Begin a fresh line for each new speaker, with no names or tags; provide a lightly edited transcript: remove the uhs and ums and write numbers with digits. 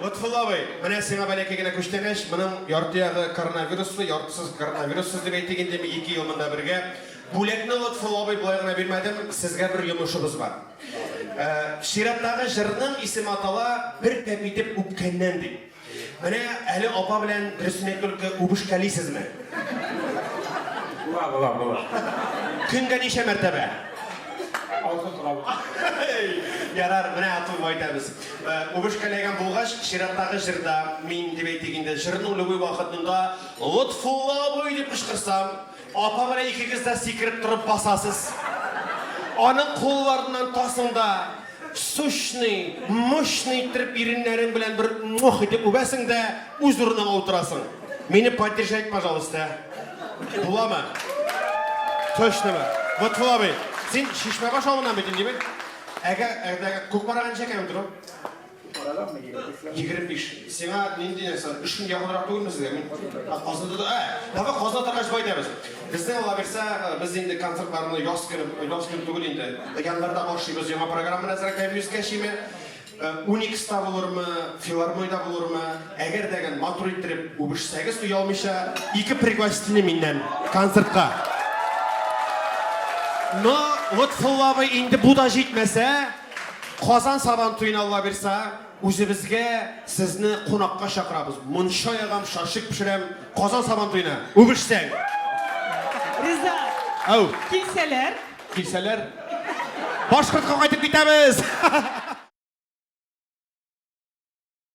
Лотфулла абый, менә сиңа бәләкәй генә күчтәнәч, моның ярты ягы коронавируслы, яртысы коронавируссыз дип әйтик инде, мин ике ел монда бергә. Бүләкне, Лотфулла абый, болай гына бирмәдем, сезгә бер йомышыбыз бар. Чираттагы җырның исеме атала Бер тәп итеп үпкәннән дип. Менә әле апа белән дөресен әйт только үбешкәлисезме?
Була, була, була.
Көнгә ничә мәртәбә?
Алсы сорап.
Ярар, менә атуып әйтәбез. Үбешкәләгән булгач, чираттагы җырда мин дип әйтик инде, җырның любой вакытында Лотфулла абый дип кычкырсам, апа белән икегез дә сикереп торып басасыз. Аның кулларыннан тотасың да, Сочный, мощный иттереп иреннәрең белән бер мух итеп үбәсең дә үз урыныңа утырасың. Мине поддержать, пожалуйста. Буламы? Точномы? Лотфулла абый, син Чишмәбаш авылыннан бит инде, димәк? Әгәр, әгәр Кукмарага ничә километр ул?
Кукмарадан
25. Сиңа нинди нәрсә? Өч көн якынрак түгелме сезгә? Мин Казанда да, ә, давай Казанда торгач болай итәбез. Безнең Алла бирсә, без инде концертларны яз көне, яз көне түгел инде, январьда башлыйбыз яңа программаны әзерләп Мюзкәчиме. Уникста булырмы, филармониядә булырмы, әгәр дә матур иттереп үбешсәгез оялмыйча, ике пригласительный миннән концертка. Но Лотфулла абый инде бу да җитмәсә, Казан Сабан туена Алла бирса, үзебезгә сезне кунакка чакырабыз. Мунча ягам, шашлык пешерәм. Казан Сабан туена. Үбешсәң.
Риза.
Әү.
Килсәләр.
Килсәләр. Башкортка кайтып китәбез.